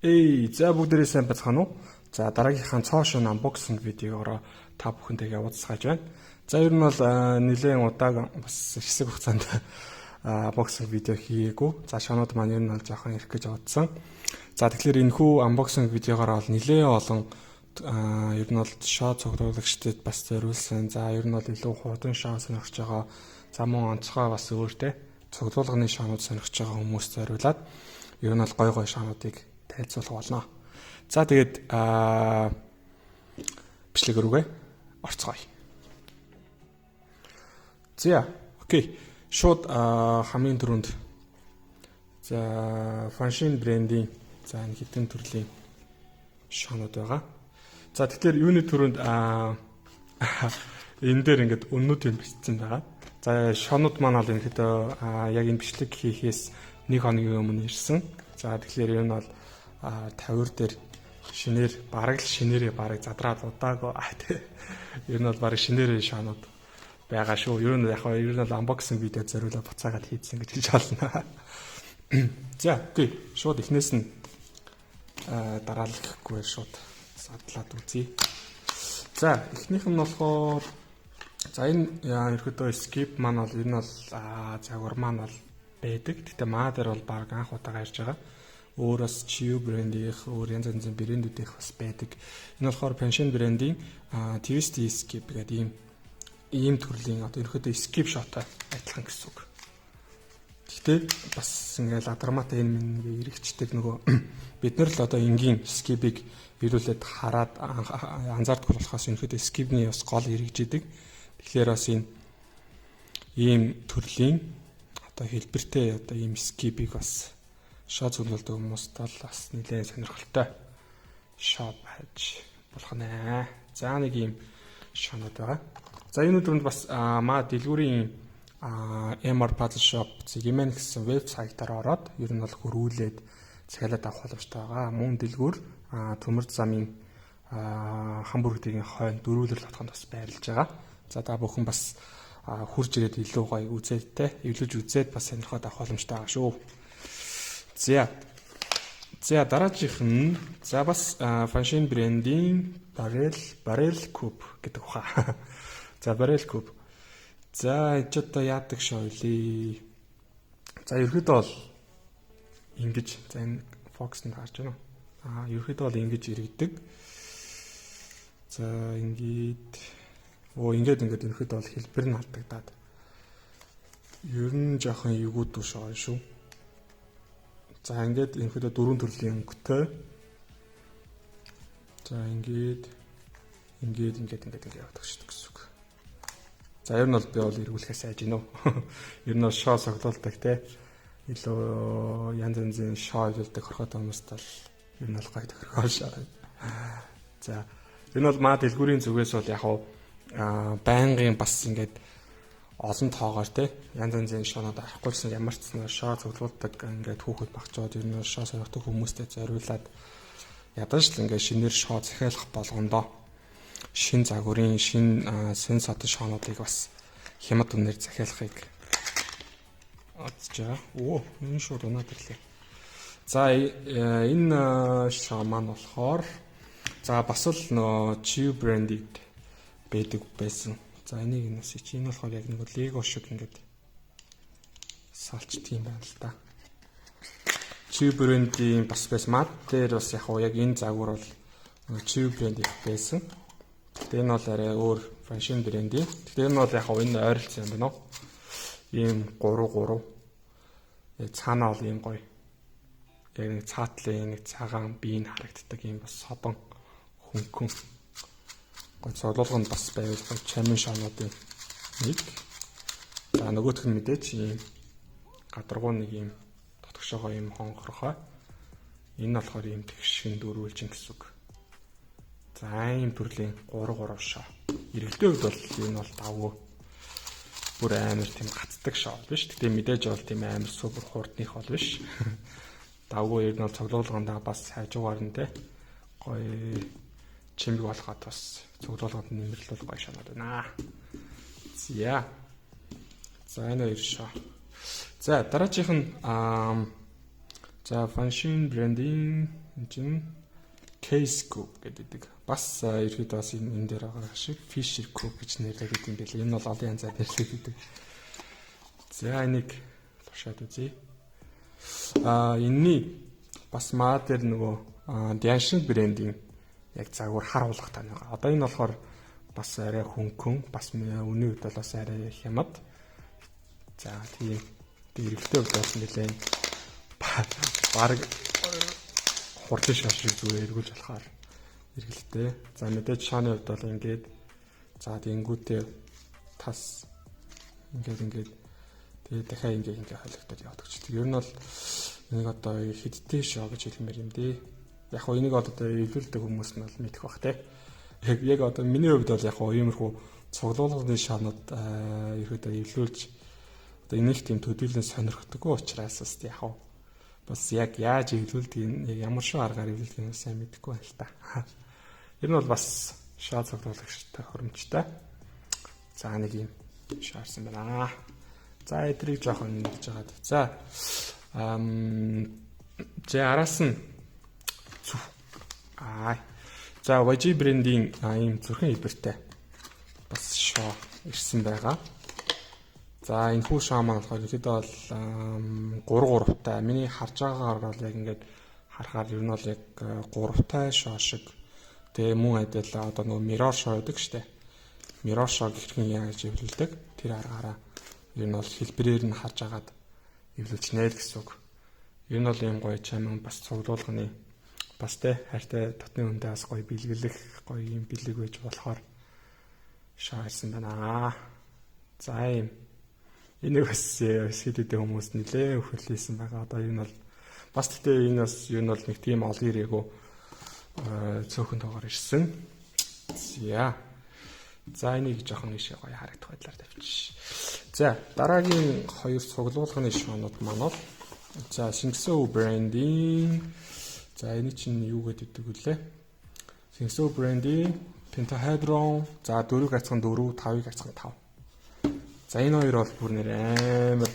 Эй, за бүгдээрээ сайн бацгаана уу? За дараагийнхаа цоо шин unboxing видеогоор та бүхэнтэйгээ уулзцааж байна. За ер нь бол нэлээд удааг бас хэсэг хугацаанд unboxing видео хийгээгүй. За шонууд маань ер нь бол жоохон ирэх гэж бодсон. За тэгэхээр энэхүү unboxing видеогоор бол нэлээд олон ер нь бол шоу цуглуулагчдад бас зориулсан. За ер нь бол илүү хурдан шоу сонирхож байгаа. За мөн онцгой бас өөр те цуглуулганы шоунууд сонирхож байгаа хүмүүст зориулаад ер нь бол гой гой шоунуудыг тайлцуулах болно. За тэгээд бичлэг рүүгээ орцгоё. За, okay. Шууд хамгийн түрүүнд за Fanxin брендийн за энэ хэдэн төрлийн шоонууд байгаа. За тэгэхээр юуны түрүүнд энэ дээр ингээд үннүүд юм бичсэн байгаа. За шоонууд маань бол ерөнхийдөө яг энэ бичлэг хийхээс нэг хоногийн өмнө ирсэн. За тэгэхээр ер нь бол тавиур дээр шинээр бараг л шинээрээ бараг задраад удаагүй тий. Ер нь бол бараг шинээрээ шоонууд байгаа шүү. Ер нь яг ер нь бол unboxing видео зориулаад буцаагаад хийдсэн гэж хэлж болно. За, okay. Шууд эхнээс нь дараалахгүй шууд задлаад үзье. За, эхнийх нь болохоор за энэ ерөөдөө Skib маань бол энэ бол загвар маань бол байдаг. Гэхдээ маа дээр бол баг анх удаага ярьж байгаа. Өөр бас Chiu брендийнх, өөр янз янзын брэндүүдийнх бас байдаг. Энэ болохоор Fanxin брендийн Twisty Skib гэдэг ийм төрлийн одоо ерөөхдөө Skib шоотой адилхан гэсэн үг. Гэхдээ бас ингээл адармаатай энэ минь ингээ эргэждэг нөгөө бид нар л одоо энгийн Skib-ийг эргүүлээд хараад анзаардаггүй болохоос ерөнхийдөө Skib-ний бас гол эргэж идэг. Тэгэхээр бас энэ ийм төрлийн одоо хэлбэртэй одоо ийм Skib-ийг бас шоо цуглуулдаг хүмүүст бол бас нэлээд сонирхолтой шоо байж болох нэ. За нэг ийм шоонууд байгаа. За энэ өдрөнд бас маа дэлгүүрийн MR Puzzle Shop Zigman гэсэн вебсайтаар ороод ер нь бол хөрвүүлээд захиалаад авах боломжтой байгаа. Мөн дэлгүүр Төмөр замын Хамбургдгийн хойно дөрвөлрөл хотгонд бас байрлаж байгаа. За та бүхэн бас хурж ирээд илүү гоё үзээд те эвлэж үзээд бас сонирхоод авах боломжтой байгаа шүү. За. За дараагийнх нь за бас Fanxin брендийн Barrel Cube гэдэг ухаа. За Barrel Cube. За энэ ч одоо яадаг шоу лээ. За ерөөдөө бол ингэж за энэ focus-нд харж байна уу? Ерөөдөө бол ингэж иргэдэг. За ингээд оо ингээд ингээд ерөөдөө бол хэлбэр нь алдагдаад ер нь жоохон эвгүй дүү шоо шүү. За ингээд ерөнхийдөө дөрвөн төрлийн өнгөтэй. За ингээд ингээд ингээд ингээд ингээд явдаг шүү гэсэн үг. За ер нь бол би бол эргүүлэхээс айж гинөө. Ер нь бол шоо цуглуулдаг те. Илүү янз янзын шоо илүүлдэг хорхот хүмүүст бол ер нь бол гоё тохиргоо шоо. За энэ бол маа дэлгүүрийн зүгээс бол яг аа байнгын бас ингээд олон тоогоор те янз янзын шоонууд авахгүйсэн ямар ч нэг шоо цуглуулдаг ингээд хүүхэд багчууд ер нь шоо сонирхдаг хүмүүстэй зориулаад ядаж л ингээд шинээр шоо захиалах болгондоо шин загварын шин сэн содон шоонуудыг бас хямд үнээр захиалахыг бодож байгаа. Оо, энэ шууд унаад ирлээ. За энэ шоо маань болохоор за бас л нөө Chiu брендийг байдаг байсан. За энийг нас чи энэ болохоор яг нэг Lego шиг ингээд салчдаг юм байна л да. Chiu брендийн бас байсан. Мад дээр бас яг яг энэ загвар бол Chiu брэнд их байсан. Гэхдээ энэ бол арай өөр Fanxin брендийн. Гэхдээ энэ бол яг энэ ойролцоо юм байна уу? Ийм 3 3. Яг цаанаа бол ийм гоё. Яг нэг цаатлын нэг цагаан биеийг харагддаг ийм бас содон хөнгөн гой цуглуулганд бас байвал гой чамин шоонуудын нэг. За нөгөөх нь мэдээч ийм гадаргуу нэг ийм дотгошоогоо ийм хонгорхой. Энэ болохоор ийм тэгшин дөрвөлжин гэсэн үг. За ийм төрлийн 3 3 шоо. Эргэлтийн хувьд бол энэ бол давгүй бүр амар тийм гацдаг шоо биш. Гэтэ мэдээж бол тийм амар супер хурдных бол биш. Давгүй ер нь бол цуглуулгандаа бас хажуугаар нь те гоё чимэг болгоод бас цуглуулганд нэмэрлүүл гоё шанаад байна. За. За энэ хоёр шоо. За дараачих нь За, Fanxin брендийн энэ чинь Case Cube гэдэг. Бас ерөөдөө бас энэ дээр байгаа шиг Fisher Cube гэж нэрлэдэг юм билээ. Энэ бол олон янзаар нэрлэдэг. За, энийг туршаад үзье. Энэний бас маа дээр нөгөө Diansheng брендийн яг загвар хар хулгатай нэг. Одоо энэ болохоор бас арай хөнгөн, бас үнийн хувьд бол бас арай хямд. За, тийм. Тэг эргэлтэй хувьд бас нэлээд баг хурлын шаш шиг зүгээр эргүүлж болохоор эргэлтэй. За, мэдээж шааны хувьд бол ингээд, за, тэнгүүтээ тас ингээд тэгээд дахиад ингээд холигдоод явдаг ч. Ер нь бол энийг одоо хэдтэй шоо гэж хэлмээр юм дээ. Яг хоо энийг одоо эвлүүлдэг хүмүүс нь бол мэдэх бах те. Яг одоо миний хувьд бол яг хоо иймэрхүү цуглуулгын шаанууд ерөөдөө эвлүүлж одоо энийг тийм төдийлөн сонирхдаггүй учраас бас яг хоо бас яг яаж эвлүүлдгийг, яг ямар шүү аргаар эвлүүлдгийг сайн мэдэхгүй байна л та. Ер нь бол бас шаа цуглуулагчтай хөрөмжтэй. За, нэг юм шаарсан байна. За, эдрийг жоохон нэгж хагаад. За, за, араас нь аа за, YG брендийн ийм зүрхэн хэлбэртэй бас шоо ирсэн байгаа. За, энэ хүү шаа маань болохоор ерөөдөө бол 3 3-тай. Миний харж байгаагаар бол яг ингээд харахаар ер нь бол яг 3-тай шоо шиг. Тэгээ мөн адил одоо нөгөө mirror шоо гэдэг штэ. Mirror шоо хэрхэн яаж эвлүүлдэг, тэр аргаараа ер нь бол хэлбэрээр нь харж агаад эвлүүлчихнэ л гэсэн үг. Ер нь бол ийм гоё чамин бас цуглуулганы бас те хайртай дотны хүндээ бас гоё бэлгэлэх гоё юм бэлэг байж болохоор шоо ирсэн байна. За, ийм энийг бас хэд хэдэн хүмүүс нэлээ өхөрлөсөн байгаа. Одоо энэ бол бас гэхдээ энэ бас ер нь бол нэг тийм олон ирээгүй, цөөхөн тоогоор ирсэн. За. За, энийг жоохон ийшээ гоё харагдах байдлаар тавьчих. За, дараагийн хоёр цуглуулганы шоонууд маань бол за, Xingzhou брендийн, за, энэ чинь юу гэдэг вүлээ? Xingzhou брендийн Pentahedron, за, 4-ийг хацхан 4, 5-ыг хацхан 5. За, энэ хоёр бол бүр нэр амар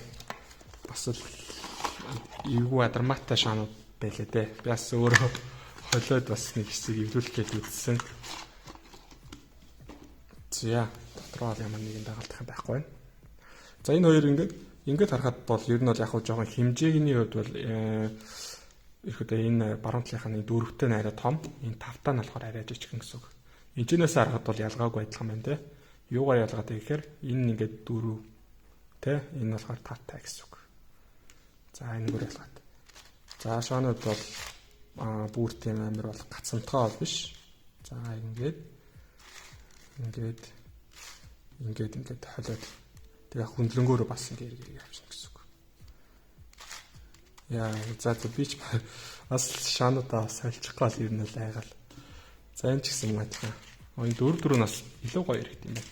бас л эвгүй адармаатай шаанууд байлаа дээ. Би бас өөрөө холиод бас нэг хэсэг эвлүүлэх гэж үзсэн. За, дотроо ямар нэгэн дагалдах юм байхгүй байна. За, энэ хоёр ингээд харахад бол ер нь бол яг хөө жоохон хэмжээний хувьд бол ерөөдөө энэ баруун талынхаа дөрөвтэй нь арай том, энэ тавтаа нь болохоор арай жижигхэн гэсэн үг. Энэчнээс харахад бол ялгаагүй адилхан байна те. Юугаар ялгаатай гэхээр энэ ингээд дөрөв те, энэ болохоор тавтай гэсэн үг. За, энэ бүр ялгаатай. За, шоонууд бол бүр тийм амар бол гацамтгай бол биш. За, ингээд ингээд ингээд ингээд холиод тэгээ хүндлэнгөөрөө бас ингээд эрг авчихна гэсэн үг. Яа, за за, би ч бас шаануудаа сольчих гал ер нь л айгаал. За, энэ ч гэсэн адилхан. Энэ дөрөв дөрөв нас илүү гоё яригд юм байна.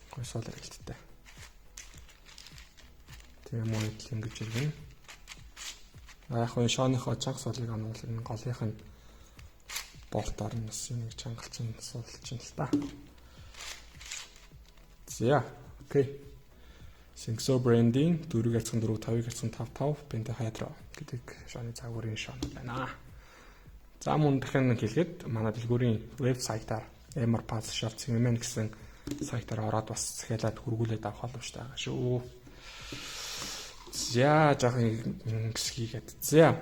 Гоё суул яригдтай. Тэгээ муу идэл ингэж иргэн. А яг хөө шооныхоо чанга суулыг ануул энэ голынх нь болтоор нь бас нэг чангалчин суулчин л та. За, окей. Xingzhou брендийн 4-ийг хацхан 4, 5-ыг хацхан 5 5 Pentahedron гэдэг шооны загварын шоон байна. За, мөн дахин нэг хэлгээд манай дэлгүүрийн вебсайтаар MR Puzzle Shop CMN гэсэн сайтаар ороод бас захиалаад хүргүүлээд авах боломжтой байгаа шүү. За, жоохон хэсгийгээд. За,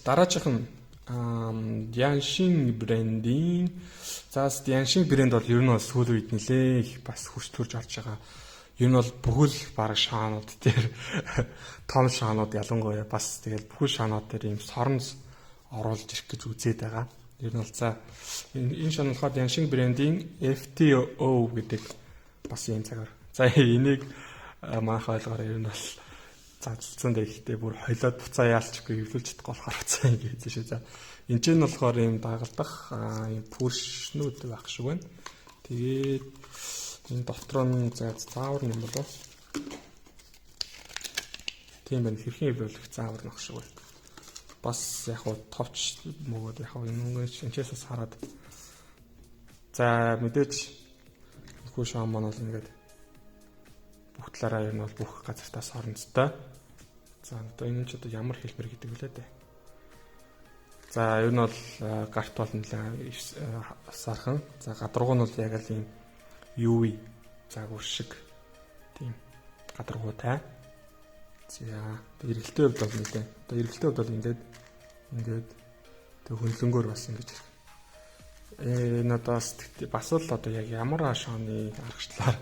дараачих нь Diansheng брендийн, за, Diansheng брэнд бол ер нь бол сүүлийн үед нэлээ их бас хурц төрж орж байгаа. Ер нь бол бүхэл баг шаанууд дээр, том шаанууд ялангуяа бас тэгэл бүхэл шаанууд дээр ийм соронз оруулж ирэх гэж үзээд байгаа. Ер нь бол, за, энэ шан болохоор Diansheng брендийн FTO гэдэг бас ийм цагаар. За, энийг манайх ойлгоорой, ер нь бол задлцсан дээр ихтэй бүр холиод буцаа яалчгүй эвлүүлж чадахгүй болохоор буцаа ингэ хийсэн шүү. За, энэ ч нь болохоор ийм дагалдах ийм пүршнүүд байх шиг байна. Тэгээд энэ дотор нь, за, заавар юм болов. Тийм байна. Хэрхэн эвлүүлэх заавар нөх шиг байна. Бас яг хуу товч мөгөөд яг хуу энэ өнгөч энэчээс бас хараад, за, мэдээж хүү шаан маань бол ингээд бүх талаараа ер нь бол бүх газартаа соронцтой. За, одоо энэ ч одоо ямар хэлбэр гэдэг вүлээ дээ. За, ер нь бол гарт бол нэлээ сархан. За, гадаргуу нь бол яг л ийм UV загвар шиг тийм гадаргуутай. За, эргэлтийн хувьд бол нэлээ. Одоо эргэлтийн хувьд бол ингээд ингээд тэг хөндлөнгөөр бас ингэж ирэх. Энэ одоо бас л одоо яг ямар шооны аргачлалаар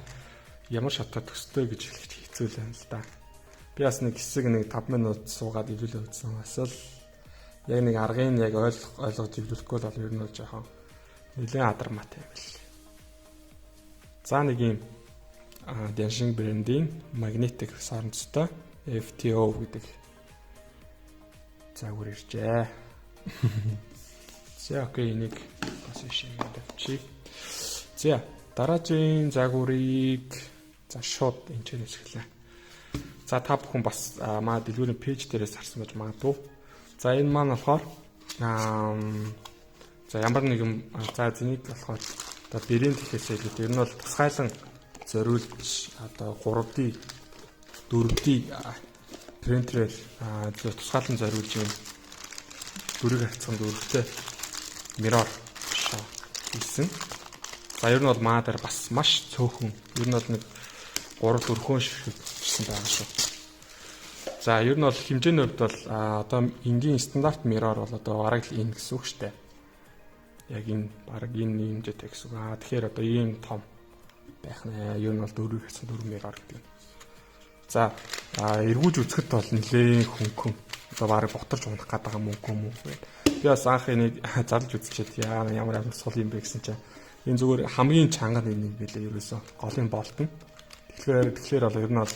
ямар шатаа төстэй гэж хэлэх хэцүү л байна л да. Би бас нэг хэсэг нэг 5 минут суугаад эвлүүлээ үзсэн. Бас л яг нэг аргыг яг ойлгож эвлүүлэхгүй бол ер нь бол жоохон нэлээд адармаатай юм бэл. За, нэг юм Diansheng брендийн magnetic саранцтай FTO гэдэг загвар иржээ. За, okay, энийг бас ишээ тавьчих. За, дараагийн загварыг за шууд энэ ч эхлэе. За, та бүхэн бас маа дэлгүүрийн page дээрээс харсан байж магадгүй. За, энэ маань болохоор за ямар нэгэн за зэнийг болохоор одоо брэнд гэхээсээ илүү ер нь бол тусгайлан зориулж одоо 3D 4D принтерээр тусгаалan зориулж юм дөрөв харьцан дөрөвтэй mirror шоо хийсэн. За, ер нь бол маа дээр бас маш цөөхөн, ер нь бол нэг 3 4 ширхэгчсэн байгаа шүү. За, ер нь бол хэмжээний хувьд бол одоо энгийн стандарт mirror бол одоо бараг л энэ гэсэн үг шүү дээ. Яг энэ бараг энэ хэмжээтэй гэсэн үг. Тэгэхээр одоо ийм том байх нэ. Ер нь бол дөрвийг харьцан дөрөв mirror гэдэг нь. За, эргүүж үзэхэд бол нэлээд хөнгөн. Одоо бараг ботарч унах гээд байгаа мөнгө юм уу гэдэг. Би бас анх энийг зарлж үзчихэд яа ямар амар сул юм бэ гэсэн чинь энэ зүгээр хамгийн чанга нэг юм билээ ерөөсөө голын болт нь. Тэгэхээр бол ер нь бол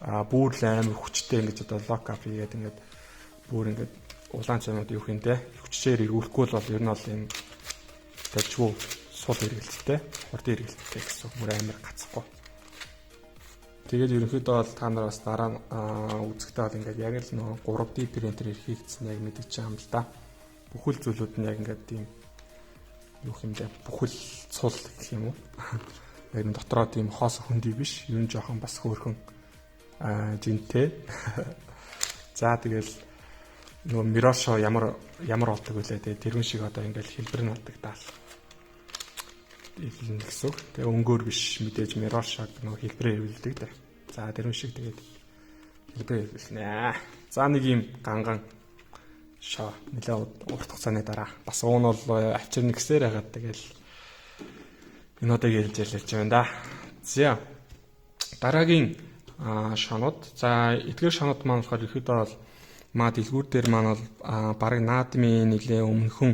бүр л амар хүчтэй ингэж одоо lock up хийгээд ингээд бүр ингээд улаан цаймууд юу юм те хүчээр эргүүлэхгүй бол ер нь бол энэ дажгүй сул эргэлттэй, хурдан эргэлттэй гэсэн үг, бүр амар гацхгүй. Тэгээд ерөнхийдөө бол та нар бас дараа нь үзэхдээ бол ингээд яг л нөгөө 3D принтер хийгдсэн яг мэдчихэж байгаа юм л да. Бүхэл зүйлүүд нь яг ингээд тийм юу юм бэ? Бүхэл цул гэх юм уу? Яг нь дотроо тийм хоос хөндөй биш. Ер нь жоохон бас хөөрхөн жинтэй. За, тэгэл нөгөө mirror шоо ямар ямар болдог вүлээ те, тэрүүн шиг одоо ингээл хэлбэр нь алдагдаал илэн гэсэн үг. Тэгээ өнгөөр биш мэдээж mirror шог нөгөө хэлбэрээр хэвлэдэг дээ. За, тэрүүн шиг тэгээд хэлбэрээр хэвлэнэ. За, нэг юм ганган шоо нэлээд урт хугацааны дараа бас уун бол авчирна гэсээр хагаад тэгэл энэ удаагийн хэлж ярьж байна да. За, дараагийн шонууд. За, эдгээр шонууд маань болохоор ерөөдөө бол маа дэлгүүр дээр маань бол бараг наадмын нэлээ өмнөхөн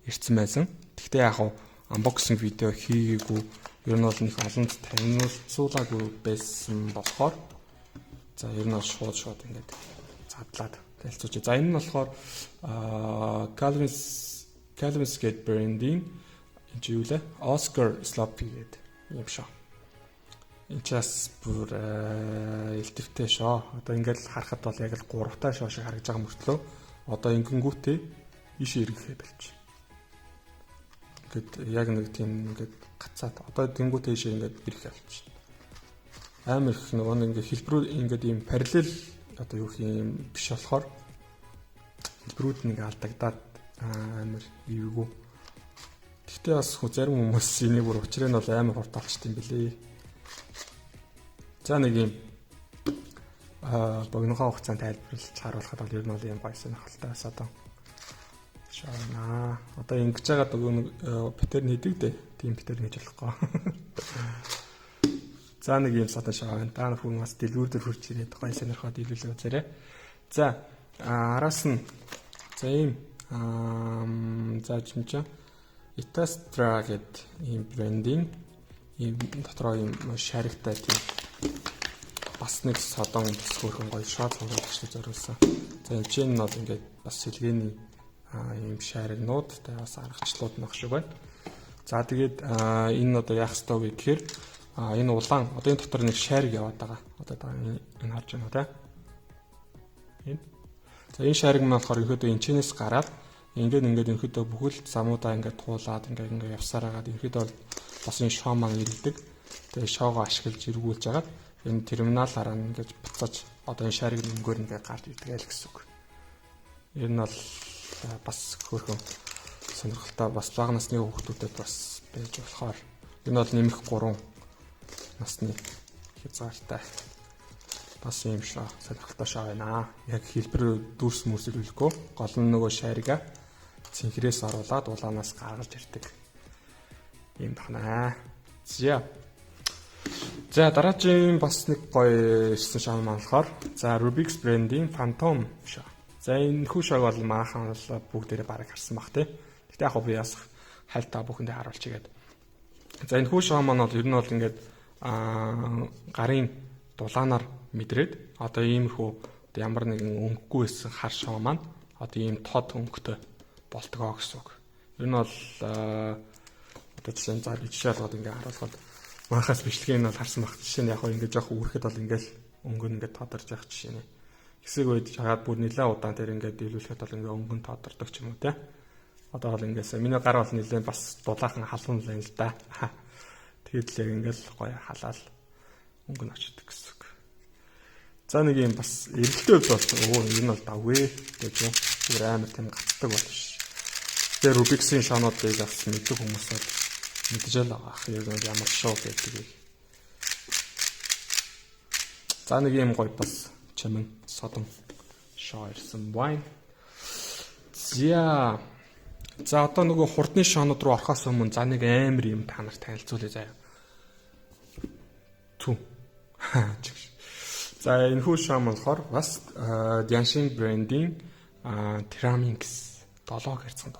ирсэн байсан. Гэхдээ яг хав unboxing видео хийгээгүй, ер нь бол нэг олонд танилцуулаагүй байсан болохоор за ер нь бол шууд шууд ингээд задлаад танилцуулж. За, энэ нь болохоор Calvin's гээд брендийн энэ чи юу лээ? Oscar Sloppy гэдэг юм шоо. Энэ ч бас бүр элдэвтэй шоо. Одоо ингээд л харахад бол яг л гуравтай шоо шиг харагдаж байгаа мөртлөө одоо ингэнгүүтээ иш эргэхээ болж. Ингээд яг нэг тийм ингээд гацаад одоо тэнгүүтээ ишээ ингээд ирэх болчих. Амар их нөгөө нэг ингээд хэлбэрүүд ингээд ийм параллел одоо юу гэх юм биш болохоор хэлбэрүүд нэг алдагдаад амар эвгүй. Гэхдээ бас хөө зарим хүмүүс энийг бүр учрыг нь бол амар хурд алчт юм бэлээ. За, нэг юм богинохоо хугацаанд тайлбарлаж харуулхад бол ер нь бол юм гоё сонирхолтой бас одоо шаана. Одоо ингэж байгаа нөгөө нэг pattern хийдэг дээ. Тийм pattern хийж болохгүй. За, нэг юм сатан шаа байна. Та нар бас дэлгүүр дээр хурж ирээд гоё сонирхоод илүүлээ үзээрэй. За, араас нь за ийм за чимчээ Itastra гэдэг ийм брендинг ийм дотроо ийм шаригтай тийм бас нэг содон бас хөөрхөн гоё шоо цугуулагчдад зориулсан. За, энэ чинь бол ингээд бас сэлгээний ийм шаригнууд тэгээ бас аргачлалууд нөх шиг байна. За, тэгээд энэ одоо яах ёстой вэ гэхээр энэ улаан одоо энэ дотор нэг шариг яваад байгаа. Одоо та энэ харж байна уу те? Энэ. За, энэ шариг маань болохоор ерөөдөө энэ чинээс гараад ингээд ингээд ерөөдөө бүхэл замуудаа ингээд туулаад ингээд ингээд явсаар хагаад ерөөдөө бол бас энэ шоо маань ирдэг. Тэгээ шоогоо ашиглаж эргүүлж агаад Энэ терминалаараа ингэж буцааж одоо энэ шариг өнгөөр ингээ гарч ирдэг л гэсэн үг. Ер нь бол бас хөөрхөн сонирхолтой, бас бага насны хүүхдүүдэд бас байж болохоор энэ бол нэмэх 3 насны хязгаартай бас юм шоо, сонирхолтой шоо байна. Яг хэлбэр дүрс мөрсөлөхгүй, гол нь нөгөө шарига цэнхрээс оруулаад улаанаас гаргаж ирдэг юм тахнаа. За. За, дараагийн бас нэг гоё ирсэн шоо маань болохоор за Rubik's брендийн Phantom шоо. За, энэ хүү шоог бол манайхан бол бүгдээрээ бараг харсан бах тий. Гэтэ яг би ясах хайл та бүхэндээ харуулчихгээд. За, энэ хүү шоо маань бол ер нь бол ингээд гарын дулаанаар мэдрээд одоо иймэрхүү ямар нэгэн өнгөгүй байсан хар шоо маань одоо ийм тод өнгөтэй болтгоо гэсэн үг. Ер нь бол одоо жишээ нь, за, би жишээ болгоод ингээ харуулхад манахаас бичлэгийг нь бол харсан баг. Жишээ нь яг хөө ингээ жоох үүрэхэд бол ингээл өнгө нь ингээ тодорж явах жишээ нэ. Хэсэг үед жагаад бүр нэлээд удаан тэр ингээ дийлүүлэхэд бол ингээ өнгө нь тодордог ч юм уу те. Одоо бол ингээс миний гар бол нэлээд бас дулаахан халуун л юм л да. Тэгээд л яг ингээл гоё халаал өнгө нь очдөг гэсэн үг. За, нэг юм бас эргэлтээ хувьд бол өө энэ бол давгүй гэж юм. Бүр амар тийм гацдаг бол биш. Тэгээ Rubik's-ийн шоонуудыг бас мэддэг хүмүүс бол мэдж л байгаа ах яг ямар шоу гэдгийг. За, нэг юм гоё бас чимэн содон шоу ирсэн байна. За. За, одоо нөгөө хурдны шоонууд руу орохоос өмнө за нэг амар юм та нарт танилцуулъя заяа. Түн. За, энэ хүү шоу болохоор бас Diansheng брендийн Teraminx 7 герцэн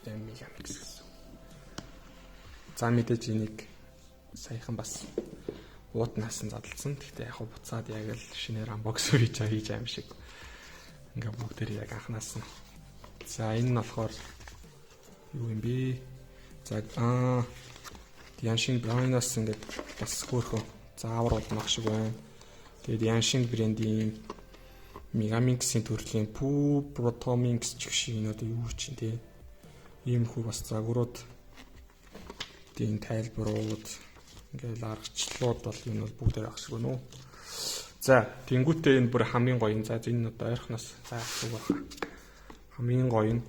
7 мегамикс гэсэн. За, мэдээж энийг саяхан бас уутнаас нь задлсан. Гэхдээ яг буцаад яг л шинээр unbox хийж байгаа юм шиг. Ингээ бүгдээр яг анханаас нь. За, энэ нь болохоор юу юм бэ? За, Diansheng брендаас ингээд бас хөөхөө заавар болмох шиг байна. Тэгээд Diansheng брендийн Megaminx-ийн төрлийн Pu Protominx ч гэх шиг энэ одоо юу чинь те. Иймэрхүү бас загварууд, тийм тайлбарууд, ингээл аргачлалууд бол энэ бол бүгдээр ах шиг өнөө. За, тэнгуүтээ энэ бүр хамгийн гоё юм. За, энэ одоо ойрхоноос за зүг баха. Хамгийн гоё нь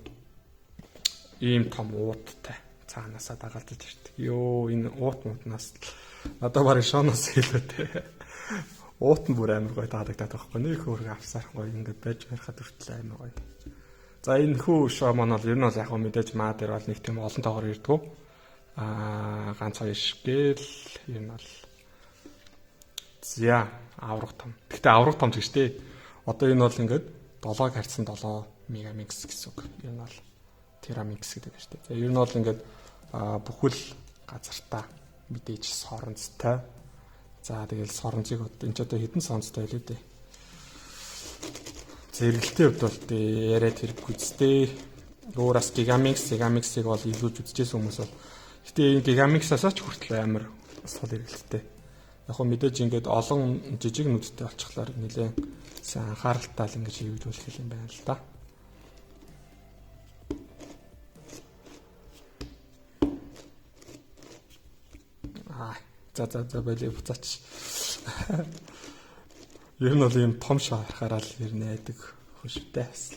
ийм том ууттай цаанаасаа дагалдаж ирдэг. Йоо, энэ уут муутнаас надад барыг шоноос илүү те. Уут нь бүр амар гоё таалагдаад байгаа байхгүй. Нэг хөөргө авсаар гоё ингээд байж ярихад хүртэл амар гоё. За, энэ хүү шоу маань бол ер нь бол яг мэдээж маа дээр бол нэг тийм олон тоогоор ирдгүү. Ганц хоёр шигэл ер нь бол за авраг том. Гэхдээ авраг том ч гэж тээ. Одоо энэ бол ингээд 7 харьцан 7 мегамикс гэсэн үг. Ер нь бол Teraminx гэдэг нэртэй. За, ер нь бол ингээд бүхэл газартаа мэдээж соронцтой. За, тэгэл соронзыг энэ ч одоо хэдэн соронцтой байлээ дээ. Зэрэгэлтийн хувьд бол яриад хэрэггүй зү. Өөр бас Gigaminx, Gigaminx-ыг бол илүү үзчихсэн хүмүүс бол. Гэтэ энэ Gigaminx-аас ч хүртэл амар сул эргэлттэй. Яг хөө мэдээж ингээд олон жижиг нүдтэй болчихлоор нэлээд сайн анхааралтай л ингэж хийгдүүлэх юм байна л да. Аа, за за за, болио, буцаач. Ер нь бол ийм том шоо харахаараа л ер нь айдаг хөштэй бас.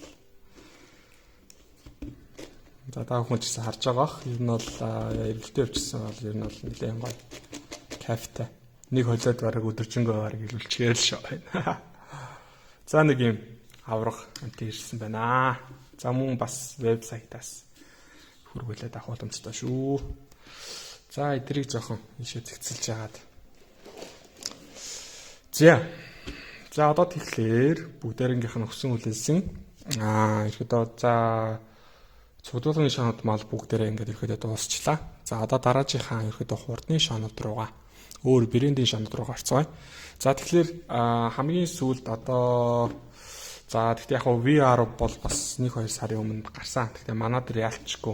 За, та бүхэн ч гэсэн харж байгаа бах. Ер нь бол эргэлтээ явчихсан бол ер нь бол нэлээд гоё кайфтай. Нэг холиод бараг өдөржингөө бараг илүүлчихээр л шоо байна. За, нэг юм аврах амт ирсэн байна. За, мөн бас вебсайтаас хүргүүлээд авах боломжтой шүү. За, эдрийг жоохон ийшээ зэгцэлж яагаад. За. За, одоо тэгэхээр бүгдээрэнгийнх нь өссөн хүлээсэн. Ерөөдөө за цуглуулгын шоонууд мал бүгдээрээ ингээд ерөөдөө дуусчлаа. За, одоо дараагийнхаа ерөөдөө хурдны шоонууд руугаа, өөр брендийн шоонууд руугаа орцгоё. За, тэгэхээр хамгийн сүүлд одоо за гэхдээ яг VR бол бас 1 2 сарын өмнө гарсан. Тэгэхээр манай дээр ялчгүй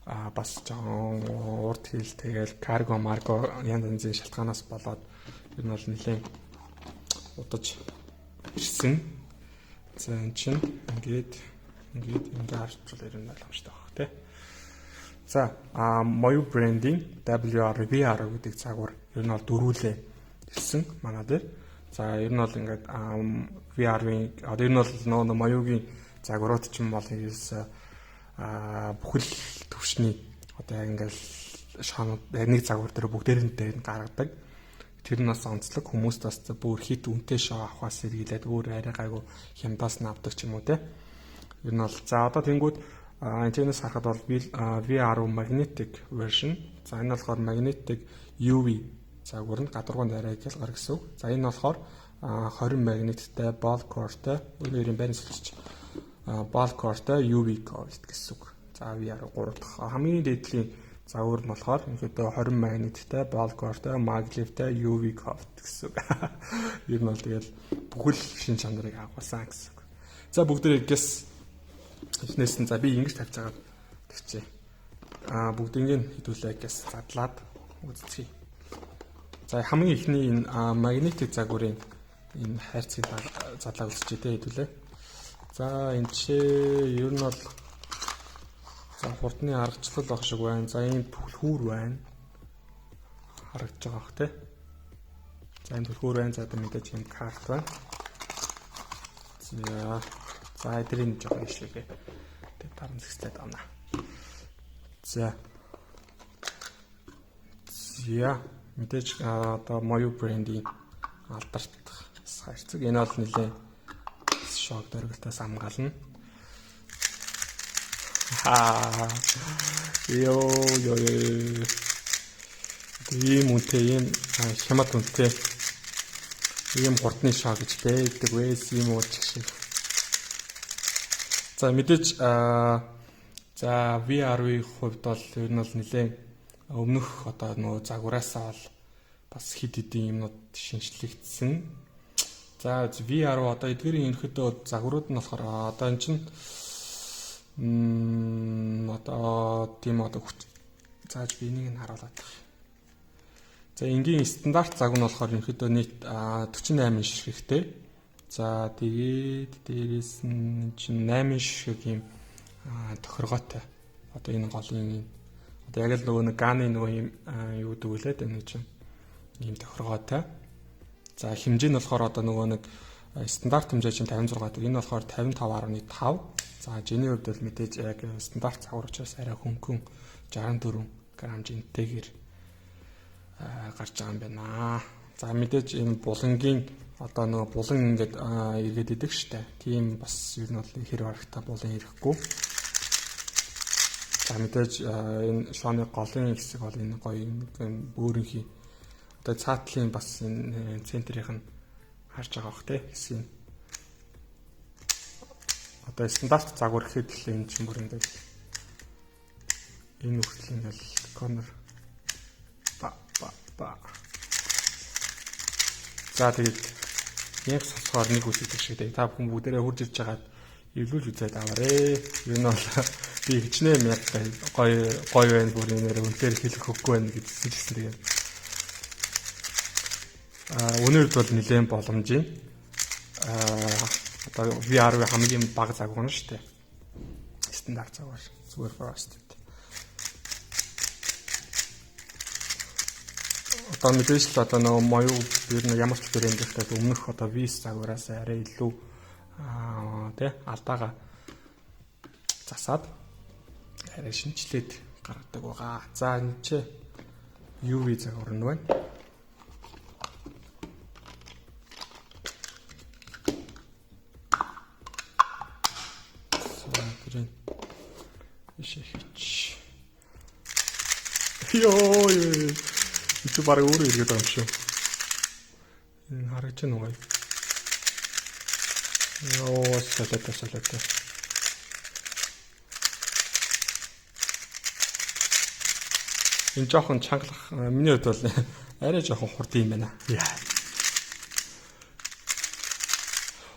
бас жоохон урд хил, тэгэл карго марго янз янзын шалтгаанаас болоод ер нь бол нэлээд удаж ирсэн. За, эн чинь ингээд ингээд ингээд харчвал ер нь ойлгомжтой байх тий. За, Moyu брендийн WR VR гэдэг загвар ер нь бол дөрүүлээ ирсэн манай дээр. За ер нь бол ингээд VR-ын одоо ер нь бол нөгөө MoYu-гийн загварууд ч юм бол ерөөсөө бүхэл төвшний одоо яг ингээд шоонууд яг нэг загвар дээр бүгдээрэнтэй гаргадаг. Тэр нь бас онцлог, хүмүүст бас бүр хит үнэтэй шоо авахаас сэргийлээд өөр арай гайгүй хямдаас нь авдаг ч юм уу те. Ер нь бол за одоо тэнгууд энэчнээс харахад бол VR magnetic version. За энэ болохоор magnetic UV загвар нь гадуурган арай гялгар гэсэн үг. За энэ болохоор 20 магниттай ball core-тай, өөрөөр юм байрны сэлж ball core-тай UV coil гэсэн үг. За VR 3 дахь хамгийн дээдлийн загвар нь болохоор ерөнхийдөө 20 магниттай, ball core-тай, maglev-тай, UV coil гэсэн үг. Ер нь бол тэгэл бүхэл шин чанарыг агуулсан гэсэн үг. За бүгдээрээ гэс эхнээс нь за би ингэж тавьж байгаа тэгчээ. Бүгднийг хэдүүлээ гэс задлаад үзцгээе. За хамгийн эхний энэ магнитик загварын энэ хайрцгийг задлаа үзчихье те хэдүүлээ. За энэ чи ер нь бол за хурдны аргачлал байх шиг байна. За ийм түлхүүр байна. Харагдаж байгаа бох те. За энэ түлхүүр байна. За одоо мэдээж ийм карт байна. За за эдрийн жоохон ишээгээ. Тэгээ даран зэгслээд авна. За. За мэдээж одоо MoYu брендийн алдарт хайрцаг. Энэ бол нэлээ шок дөргөлтөөс хамгаална. Хаа. Йоо ёо ёо. Ийм үнэтэй, ийм хямд үнэтэй ийм хурдны шоо гэж байдаг байсан юм уу ч шиг. За мэдээж за VR-ийн хувьд бол ер нь бол нэлээд өмнөх одоо нөгөө загвараасаа бол бас хэд хэдэн юмнууд шинжлэгдсэн. За VR одоо эдгээрийн ерөнхийдөө загварууд нь болохоор одоо эн чинь одоо тийм одоо хүч зааж би энийг нь харуулад байх. За энгийн стандарт загвар нь болохоор ерөнхийдөө нийт 48 ширхэгтэй. За тэгээд дээрээс нь чинь 8 ширхэг юм тохиргоотой. Одоо энэ голын одоо яг л нөгөө нэг ганы нөгөө юм юу гэдэг вүлээ энэ чинь ийм тохиргоотой. За хэмжээ нь болохоор одоо нөгөө нэг стандарт хэмжээ чинь 56 гэдэг. Энэ болохоор 55.5. За жиний хувьд бол мэдээж яг стандарт загвар учраас арай хөнгөн 64 грамм жинтэйгээр гарч байгаа юм байна. За мэдээж энэ булангийн одоо нөгөө булан ингээд эргээд идэг штэ. Тийм бас ер нь бол хэр барагта булан ирэхгүй. За мэдээж энэ шооны голын хэсэг бол энэ гоё бөөрөнхий одоо цаатлын бас энэ центрийнх нь харж байгаа бох те хэсгийг. Одоо стандарт загвар гэхэд л энэ чинь бүр ингээд энэ хүртэл ингээд corner ба ба ба. За тэгээд яг сонсохоор нэг үсдэг шиг дээ. Та бүхэн бүгдээрээ хурж ирж байгаад эвлүүлж үзээд аваарэ. Ер нь бол би хичнээн мянга гоё гоё байна бүр нэрээ үнээр хэлэх үггүй байна гэдсэн ч гэсэн тэгээд өнөөдөр бол нэлээд боломжийн одоо VR хамгийн бага загвар нь шүү дээ. Стандарт загвар зүгээр frosted. Одоо мэдээж л одоо нөгөө MoYu ер нь ямар ч брэндийнхтэй өмнөх одоо Viz загвараас арай илүү тий алдаага засаад арай шинчлээд гаргадаг байгаа. За энэ чи UV загвар нь байна. За тэр ишээхич. Йоо ёо. Чи баг өөрөө эргээд байгаа юм шүү. Энэ харагдаж байна уу? Йоо, салата салата. Энэ жоохон чангалах миний хувьд бол арай жоохон хурд юм байна.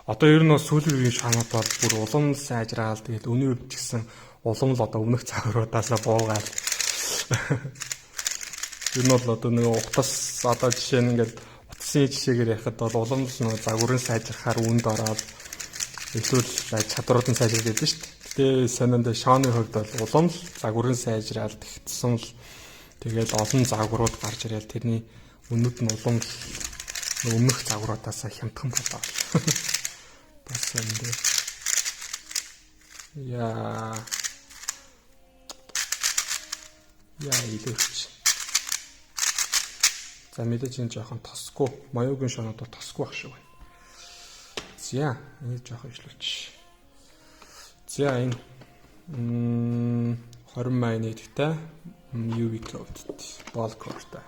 Одоо ер нь сүүлийн үеийн шанууд бол бүр улам сайжраал, тэгээд өнөө үед ч гэсэн улам л одоо өмнөх загваруудаасаа буугаал. Ер нь бол одоо нэг утас одоо жишээ нь ингээд утасны жишээгээр ярихад бол улам л нэг загварын сайжрахаар үнд ороод илүү л чадрууд нь сайжраад байдаг шүү дээ. Гэтэ сонинд шооны хувьд бол улам л загварын сайжраал тэгтсэн л тэгээд олон загварууд гарч ирээл тэрний үнүүд нь улам л Өмнөх загваруудаас хямдхан болоо. Бас юм дээ. Яа. Яа илэрч. За мэдээж энэ жоохон тосгүй. Моюгийн шонууд бол тосгүй ах шиг байна. За энийг жоохон ишлүүлч. За энэ 20 магниттай UV coated ball core-тай.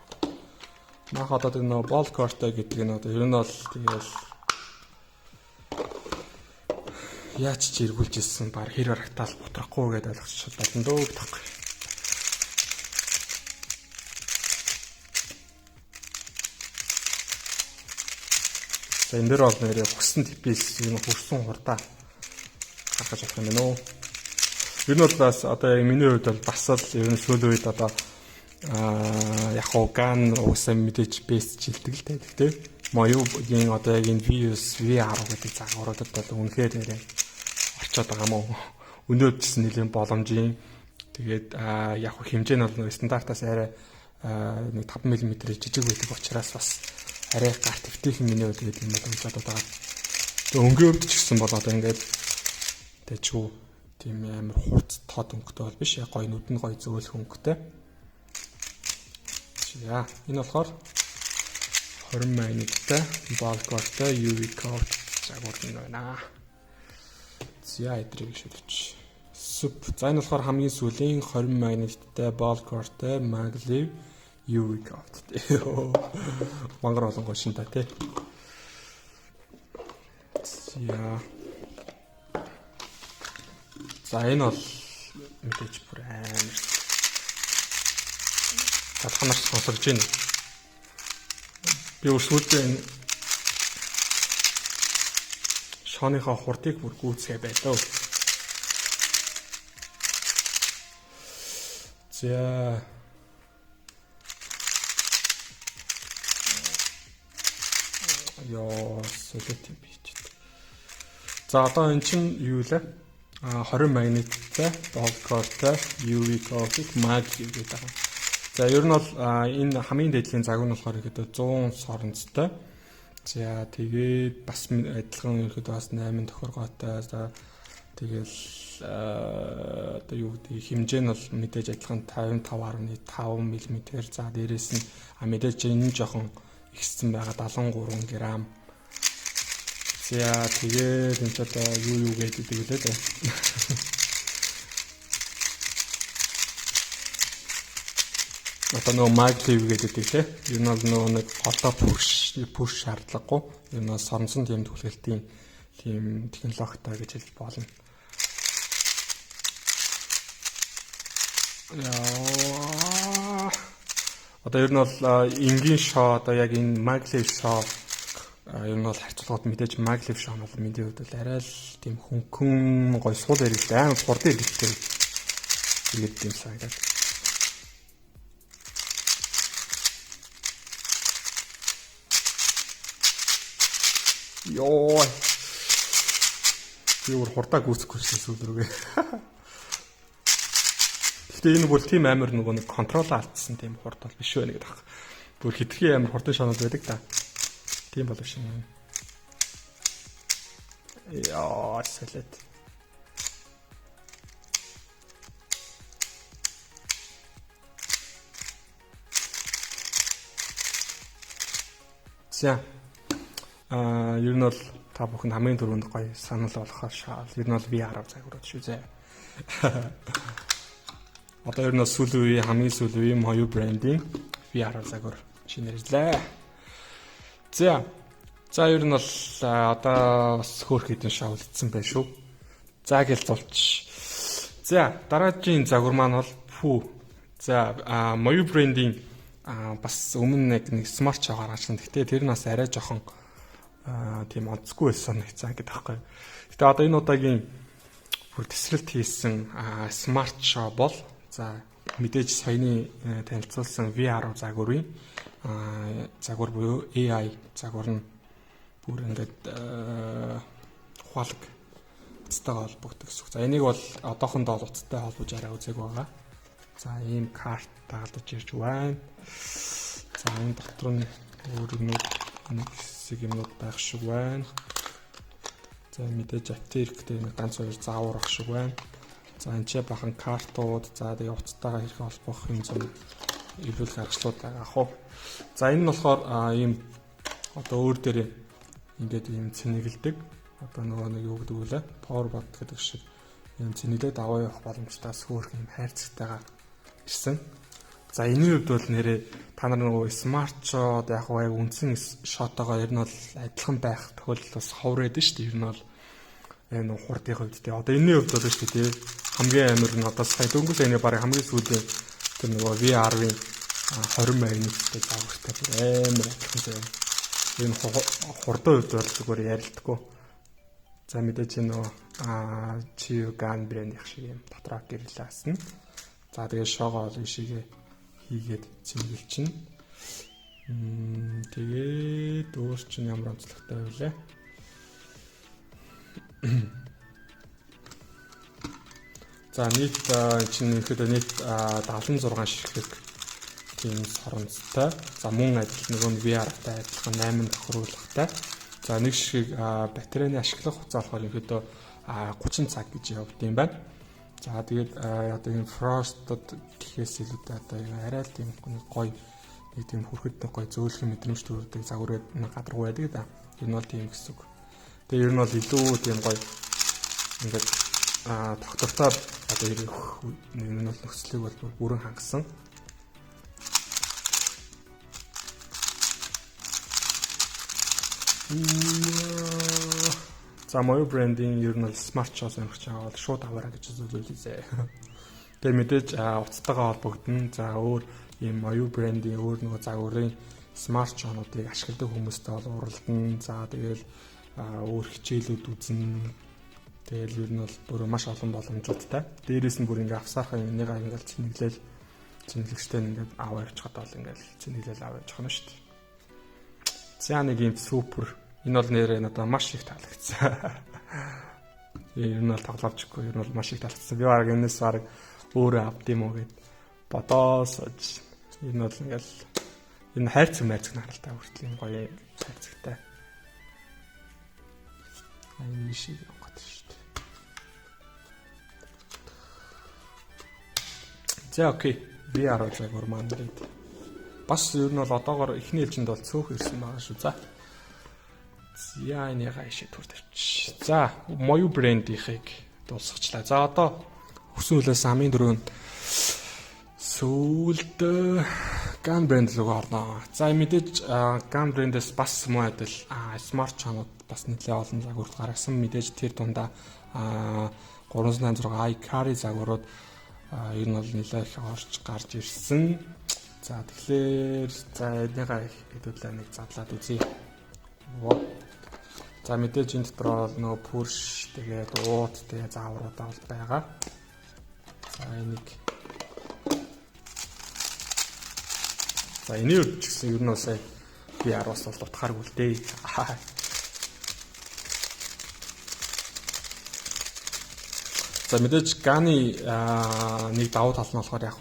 Мах одоо тэр нөгөө ball core-тай гэдэг нь одоо ер нь бол тэгэл яаж ч эргүүлж ирсэн баг хэр барагтаал бутрахгүй гэдээ ойлгочих болно дөө гэдэг байхгүй. За энэ дээр бол нэрээ хүссэн типээс юм хөрсөн хурдаа гаргаж авах юм байна уу? Ер нь бол бас одоо яг миний хувьд бол бас л ер нь сүүлийн үед одоо яг хуу ган уусаа мэдээж бэс чилдэг л дээ. Гэхдээ Moyu-гийн одоо яг энэ V9, V10 гэдэг загваруудад бол үнэхээр нэрээ орчоод байгаа юм уу? Өнөө ч гэсэн нэлийн боломжийн. Тэгээд яг хуу хэмжээ нь бол стандартаас арай нэг 5 мм жижиг байдаг учраас бас арай гар твтийхэн миний хувьд гэдэг юм бол бодоод байгаа. Тэгээ өнгийн хувьд ч гэсэн бол одоо ингээд тэжгүй тийм амар хурц тод өнгөтэй бол биш. Гой нүд нь гой зөөлөх өнгөтэй. За энэ болохоор 20 магниттай ball core-тай UV coat загвар нь байна. За эдрийг шүлж. Суп. За энэ болохоор хамгийн сүүлийн 20 магниттай ball core-тай maglev UV coat. Мангар олон гоё шин та тий. За. За энэ бол мэдээж бүр амар. За та нар сонсогдож байна. Би өөр сүүлдээ энэ шооныхоо хурдыг бүр гүйцгээ байлаа. За. Йоо, солиот юм биш. За одоо эн чинь юу лээ? 20 магниттай, ball core-тай, UV coated mag гэдэг байгаа. За ер нь бол энэ хамгийн дээдлийн загвар нь болохоор ихэд 100 соронцтой. За тэгээд бас адилхан ерөөхдөө бас 8 тохиргоотой. За тэгэл одоо юу гэдэг хэмжээ нь бол мэдээж адилхан 55.5 мм. За дээрээс нь мэдээж энэ нь жоохон ихссэн байгаа 73 г. За тэгээд энэ ч одоо юу гэдэг үлээ дээ. Одоо нөгөө maglev гэдэг те. Ер нь бол нөгөө нэг голдоо пүрш шаардлагагүй. Ер нь бол соронзон тийм түлхэлтийн тийм технологитой гэж хэлж болно. Яа. Одоо ер нь бол энгийн шоо одоо яг энэ maglev шоо ер нь бол харьцуулахад мэдээж maglev шоо нь бол миний хувьд бол арай л тийм хөнгөн гоё сул эргэлтэй амар хурдан эргэлтэй иргэд юм санагдаад. Йоо. Би өөр хурдаа гүйцэхгүй шээ сүүл рүүгээ. Гэхдээ энэ бүр тийм амар нөгөө нэг контрол алдсан тийм хурд бол биш байна гэдэг ах. Бүр хитрхи амар хурдан шонод байдаг та. Тийм болов шин. Яа, салет. За. Ер нь бол та бүхэн хамгийн түрүүнд гоё санал болгохоор шаал. Ер нь бол V10 загварууд шүү зэ. Одоо ер нь сүүлийн үеийн хамгийн сүүлийн үеийн Moyu брендийн V10 загвар шинэрлээ. За. За ер нь бол одоо бас хөөх хэдэн шоу үлдсэн байх шүү. За гэл зулч. За дараагийн загвар маань бол пүү. За Moyu брендийн бас өмнө нэг смарт шоу гаргасан. Гэхдээ тэр нь бас арай жоохон тийм онцгүй байсан санагцсан гэдэг аахгүй. Гэтэ одоо энэ удаагийн бүр тесрэлт хийсэн смарт шоу бол за мэдээж саяны танилцуулсан V10 загварын загвар буюу AI загвар нь бүр ингээд ухаалаг утастайгаа холбогддог гэсэн үг. За энийг бол одоохондоо бол утастай холбож арай үзег байгаа. За ийм карт дагалдаж ирж байна. За энэ дотор нь өөр нэг Нэг хэсэг юмнууд байх шиг байна. За, мэдээж аптектэй нэг ганц хоёр заавар ах шиг байна. За, энэ ч бахан картууд, за тэгээ утастайгаа хэрхэн холбох юм зам эвлүүлэх аргачлалууд байгаа ах уу. За, энэ нь болохоор ийм одоо өөр дээр ингээд ийм цэнэгэлдэг. Одоо нөгөө нэг юу гэдэг вүлээ? Power bot гэдэг шиг ийм цэнэглээд аваа явах боломжтой хөөх юм хайрцагтайгаа ирсэн. За, энэний хувьд бол нэрээ та нар нөгөө smart shot яг уу яг үндсэн shot-оогоо ер нь бол адилхан байх тохиолдол бас ховор байдаг шүү дээ. Ер нь бол яг нөгөө хурдын хувьд тий. Одоо энэний хувьд бол шүү дээ тий. Хамгийн амар нь одоо сая дөнгөж саяны баг хамгийн сүүлийн тэр нөгөө VR-ын 20 магниттай загвартай бүр амар адилхан заяа. Энэ хурдан хувьд бол зүгээр ярилдаггүй. За, мэдээж нөгөө Chiu Gun брэндийнх шиг юм дотроо гэрлээсэн. За, тэгээ шоогоо ол ишигээ хийгээд цэнгэлчин. Тэгээд өөр чинь ямар онцлогтой байлээ? За, нийт чинь ерөөдөө нийт 76 ширхэг тийм соронцтой. За, мөн адил нөгөө VR-тай адилхан 8 тохируулгатай. За, нэг ширхэг батарейны ашиглах хугацаа болохоор ерөөдөө 30 цаг гэж явд юм байна. За, тэгээд одоо энэ Frosted гэхээс илүүтэй одоо арай л тийм нэг гоё нэг тийм хүрхэд нэг гоё зөөлхөн мэдрэмж төрүүлдэг загвар гадаргуу байдаг да. Энэ бол тийм гэсэн үг. Тэгээ ер нь бол илүү тийм гоё ингээд тогтвортой одоо ирэх энэ нь бол нөхцөлийг бол бүрэн хангасан. За, Moyu брендийн ер нь бол smart shot сонирхож байгаа бол шууд аваарай гэж зөвлөе. Тэгээ мэдээж утастайгаа холбогдно. За, өөр ийм Moyu брендийн өөр нөгөө загварын smart shot-уудыг ашигладаг хүмүүстэй бол уралдана. За, тэгэл өөр хичээлүүд үзнэ. Тэгэл ер нь бол бүр маш олон боломжуудтай. Дээрээс нь бүр ингээ авсаархаа энийгээ ингээл цэнэглээл цэнэглэгчтэй ингээд аваа явчихад бол ингээл цэнэглээл аваа явчих нь шүү дээ. За, нэг юм супер. Энэ бол нэрээ надад маш их таалагдсан. Ер нь бол тоглоомчгүй, ер нь бол маш их таалагдсан. Би баг энэс баг өөрөө авд юм уу гэд бодоос. Энэ бол ингээл энэ хайрцаг майрцаг наралтай хүртэл юм гоё хайрцагтай. Энэ шиг явах гэдэг шүү дээ. За, окей. VR загвар маань гээд бас ер нь бол одоогор эхний ээлжинд бол цөөх ирсэн байгаа шүү. За. За, энийг ишээ төр тавьчих. За, Moyu брендийнхийг дуусгачлаа. За, одоо өсөн үлээс хамгийн дөрөв сүүлд Gun брэнд рүү орно. За, мэдээж Gun брэндээс бас муу адил smart channel бас нэлээд олон загварууд гаргасан. Мэдээж тэр дундаа 386 iCar загварууд ер нь бол нэлээд их орж гарч ирсэн. За, тэгэхээр за энийгээ хэдүүлээ нэг задлаад үзье. За, мэдээж энэ дотор бол нөгөө пүрш, тэгээд уут, тэгээд заавруудаа бол байгаа. За, энийг за энэний хувьд ч гэсэн ер нь бол сая би 10-аас бол утгааргүй л дээ. За, мэдээж Ганы нэг давуу тал нь болохоор яг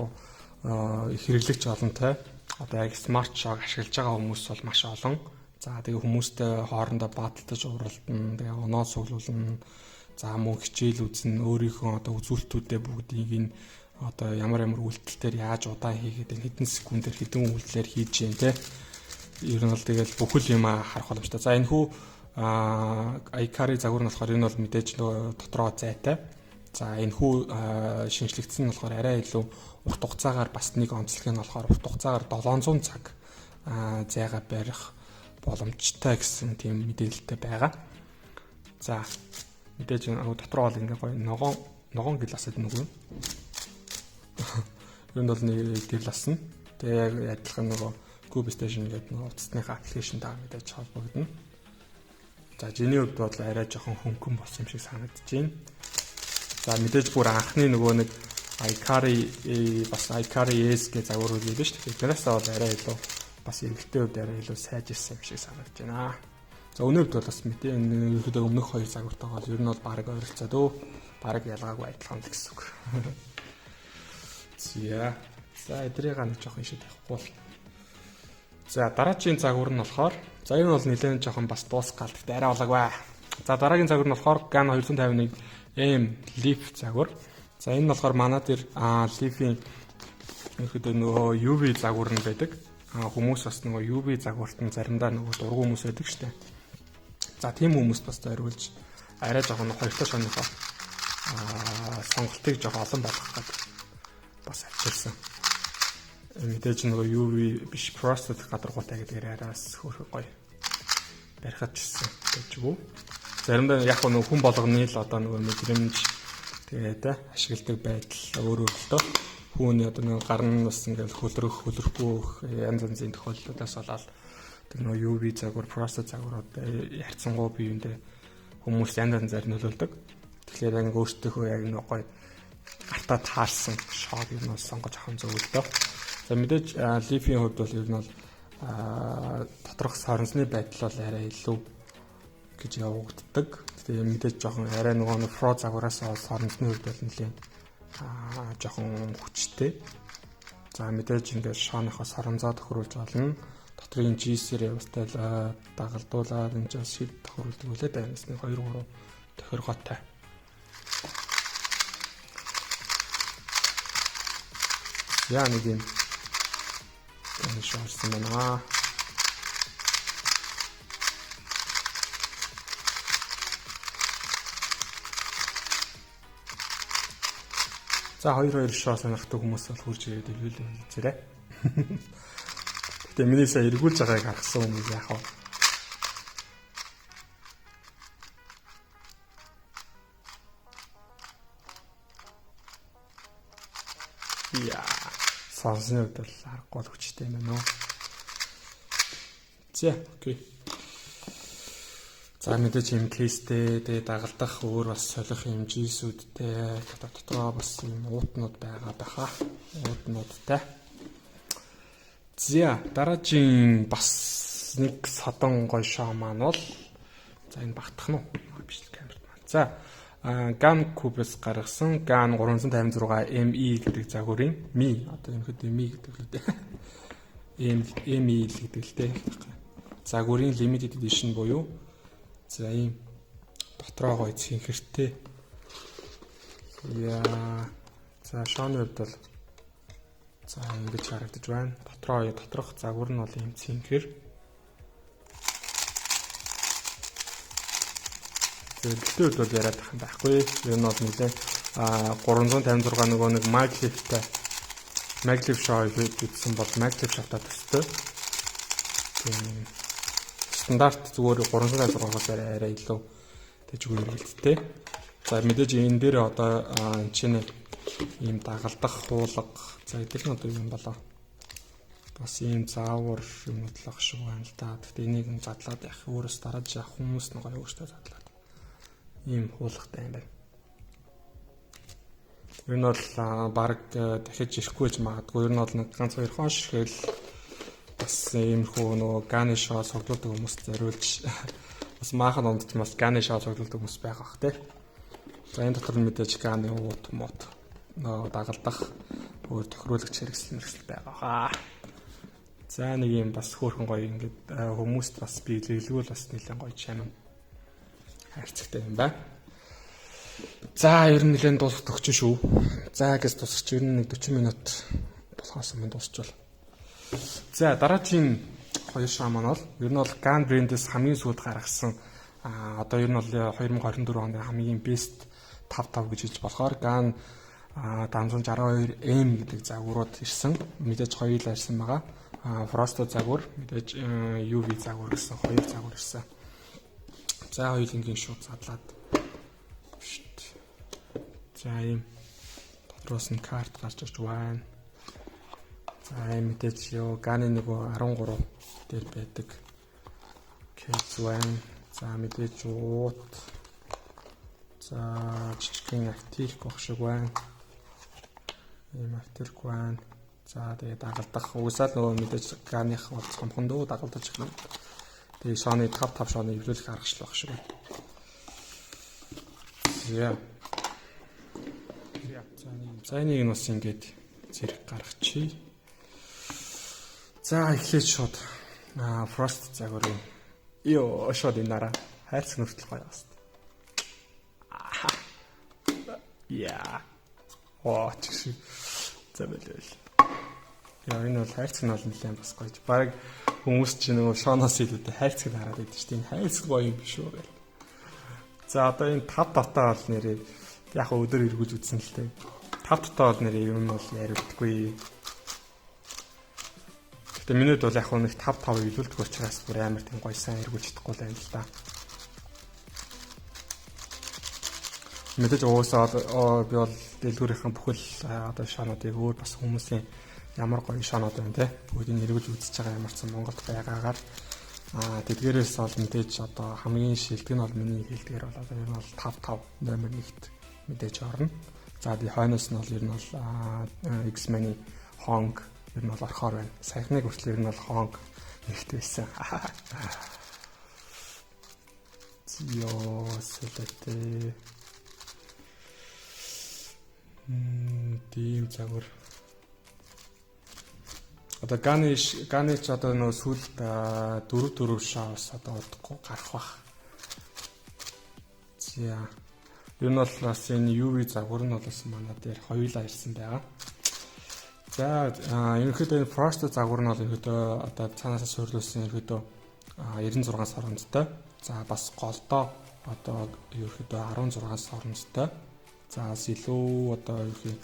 хэрэглэгч олонтой. Одоо яг smart shock ашиглаж байгаа хүмүүс бол маш олон. За, тэгээ хүмүүстэй хоорондоо бааталтаж уралдана, тэгээ оноо цуглуулна. За, мөн хичээл үзнэ, өөрийнхөө одоо үзүүлэлтүүдээ бүгдийг нь одоо ямар ямар үйлдэлтээр яаж удаан хийгээд хэдэн секундээр хэдэн үйлдэлээр хийж гин те. Ер нь бол тэгэл бүхэл юм харах боломжтой. За, энэ хүү iCar загвар нь болохоор энэ бол мэдээж нөгөө дотроо зайтай. За, энэ хүү шинжлэгдсэн нь болохоор арай илүү урт хугацаагаар бас нэг онцлог нь болохоор урт хугацаагаар 700 цаг зайгаа барих боломжтой гэсэн тийм мэдээлэлтэй байгаа. За, мэдээж дотроо бол ингээ гоё ногоон ногоон глаз гэдэг нэг юм. Юунд бол нэг глаз нь. Тэгээ яг адилхан нөгөө Cube Station гэдэг нөгөө утасныхаа аппликейшн таа мэдээж холбогдно. За, жиний хувьд бол арай жоохон хөнгөн болсон юм шиг санагдаж байна. За, мэдээж бүр анхны нөгөө нэг iCar бас iCar S гэж загвар үйл байдаг шүү дээ. Тэрнээс бол арай илүү бас эргэлтийн хувьд арай илүү сайжирсан юм шиг санагдаж байна. За, өнөө хувьд бол бас мэдээ ерөөдөө өмнөх хоёр загвартайгаа бол ер нь бол бараг ойролцоод өө бараг ялгаагүй адилхан л гэсэн үг. За. За, эдрийг нэг жоохон ишээ тавихгүй бол. За, дараагийн загвар нь болохоор, за, энэ бол нэлээд жоохон бас дуусах гал, гэхдээ арай болоогүй. За, дараагийн загвар нь болохоор GAN 251 M Leaf загвар. За, энэ нь болохоор манай дээр Leaf-ийн ерөөдөө нөгөө UV загвар нь байдаг. Хүмүүс бас нөгөө UV загварт нь заримдаа нөгөө дургу хүмүүс байдаг штэ. За, тийм хүмүүст бас зориулж арай жоохон хоёр дахь шоныхоо сонголтыг жоохон олон болгох гэдэг бас авчирсан. Мэдээж нөгөө UV биш, frosted гадаргуутай гэдгээр араас хөөрхөн гоё барихад ч гэсэн гэжгүй. Заримдаа яг нөгөө хүн болгоны л одоо нөгөө мэдрэмж, тэгээд ашигладаг байдал өөр өөр л дөө. Хүүний одоо нөгөө гар нь бас ингээл хөлрөх, хөлрөхгүй янз янзын тохиолдлуудаас болоод тэр нөгөө UV загвар, frosted загварууд ярьцангуй биеиндээ хүмүүс янз янзаар нөлөөлдөг. Тэгэхээр яг өөртөөхөө яг нэг гоё гартаа таарсан шог юм бол сонгож авах нь зөв л дөө. За, мэдээж Leaf-ийн хувьд бол ер нь бол доторх соронзны байдал бол арай илүү гэж явагддаг. Тэгээ мэдээж жоохон арай нөгөө Pro загвараас соронзны хувьд бол нэлээд жоохон хүчтэй. За, мэдээж ингээд шооныхоо соронзоо тохируулж болно. Дотрын G-сэрээ бастай дагалдуулаад энэ ч шид тохируулдаг үлээ даа. 1 2 3 тохиргоотой. Яа, нэг юм энэ шоорсон байна. За, 2 2 шоо сонирхдаг хүмүүс бол хурж ирээд илүүл үзээрэй. Гэтэ миний сая эргүүлж байгааг харгасан хүмүүс яах вэ? Яа, сонсны хувьд бол аргагүй бол хүчтэй юм байна уу. За, окей. За, мэдээж юм case тэй, тэгээ дагалдах өөр бас солих юм жийсүүдтэй, дотроо бас юм уутнууд байгаа баха. Уутнуудтай. За, дараагийн бас нэг содон гой шоо маань бол, за, энэ багтах нь уу? Биш л камерт маань. За, GAN Cube-с гаргасан GAN 356 ME гэдэг загварын Mi, одоо ерөнхийдөө Mi гэдэг л үү. M ME л гэдэг л дээ. Загварын limited edition буюу, за, ийм дотроо гоё цэнхэртэй. Яа. За, шооны хувьд бол, за, ингэж харагдаж байна. Дотроо доторх загвар нь бол ийм цэнхэр. Зөвлөлтийн хувьд бол яриад байх юм байхгүй. Ер нь бол нэлээ 356 нөгөө нэг Maglev-тай, Maglev шоо үзсэн бол Maglev шатаа төстэй. Тийм, стандарт зүгээр 356-аас арай арай илүү тэжгүй эргэлттэй. За, мэдээж энэ дээр одоо энэ чинь ийм дагалдах хуулга, за, эдгээр нь одоо юм болоо. Бас ийм заавар юмнууд л ах шиг байна л да. Гэхдээ энийг нь задлаад явах өөрөөс дарааж явах хүмүүс нь гоё өөртөө задлаад. Ийм хуулгатай юм байна. Ер нь бол баг дахиж ирэхгүй ч магадгүй. Ер нь бол нэг ганц хоёр хонш ирэхэл бас иймэрхүү нөгөө GAN-ы шоо цуглуулдаг хүмүүст зориулж, бас maaхан дунд ч бас GAN-ы шоо цуглуулдаг хүмүүс байгаа бах тий. За, энэ дотор нь мэдээж GAN-ы уут мут, нөгөө дагалдах өөр тохируулагч хэрэгсэл мэрэгсэл байгаа хаа. За, нэг юм бас хөөрхөн гоё ингээд хүмүүст бас биелэлгүй бас нэлээд гоё чамин хайрцагтай юм байна. За, ер нь нэлээд дуусах төгч шүү. За гэж дуусах чи ер нь нэг 40 минут болохоос өмнө дуусчвал. За, дараагийн хоёр шаа маань бол ер нь бол GAN брэндээс хамгийн сүүлд гаргасан, одоо ер нь бол 2024 оны хамгийн best 5 5 гэж хэлж болохоор GAN 562M гэдэг загварууд ирсэн. Мэдээж хоёр л ирсэн байгаа. Frosto загвар, мэдээж UV загвар гэсэн хоёр загвар ирсэн. За, хоёулангийн шууд задлаад. За, ийм дотроос нь карт гарч ирж байна. За, ийм мэдээж ёо GAN-ы нөгөө 13 дээр байдаг case байна. За, мэдээж уут. За, жижигхэн активк баг шиг байна. Ийм активк байна. За, тэгээ дагалдах угсаал нөгөө мэдээж GAN-ых бол цомхон дөө дагалдаж эхлэв. Тэгээ шооны 5 5 шооны эвлүүлэх аргачлал баг шиг байна. За. За, энийг нь бас ингээд зэрэг гаргачих. За, эхлээд шууд Frost загварын ёо шууд энэ нараа хайрцаг нүртэл гоё бас. Яа. Оо чиг. За бэлээ. Яа, энэ бол хайрцаг нь бол нэлээд бас гоё. Бараг хүмүүс чинь нөгөө шоноос илүүтэй хайрцаг хараад байдаг шүү дээ. Энэ хайрцаг гоё юм биш үү гэл. За одоо энэ 5 дотоо бол нэрээ яг өдөр эргүүлж үзсэн л дээ. 5 дотоо бол нэрээ юм бол яриулдаггүй. Гэтэ минут бол яг нэг 5 5 илүүлдэг учраас бүр амар тийм гоё сайн эргүүлж чадахгүй л байна л да. Мэдээж уусаа би бол дэлгүүрийнхэн бүхэл одоо шоонуудыг өөр бас хүмүүсийн ямар гоё шоонууд байна те бүгдийг эргүүлж үзэж байгаа ямар ч Монголд байгаагаар тэдгээрээс бол мэдээж одоо хамгийн шилдэг нь бол миний хэлдгээр бол одоо ер нь бол 5 5 номер 1-т мэдээж орно. За би хойноос нь бол ер нь бол X-Men-ийн Hong ер нь бол орохоор байна. Саяхныг хүртэл ер нь бол Hong нэгт байсан. Ёо, сэлэтэй. Тийм загвар. Одоо Ганиш Ганич одоо нөгөө сүүлд 4 4 шоус одоо удахгүй гарах бах. За. Ер нь бол бас энэ UV загвар нь бол бас манай дээр хоёулаа ирсэн байгаа. За, ерөнхийдөө энэ Frost загвар нь бол ерөнхийдөө одоо цаанаасаа суйрлуулсан ерөнхийдөө 96 соромжтой. За бас голдоо одоо ерөнхийдөө 16 соромжтой. За бас илүү одоо ерөнхий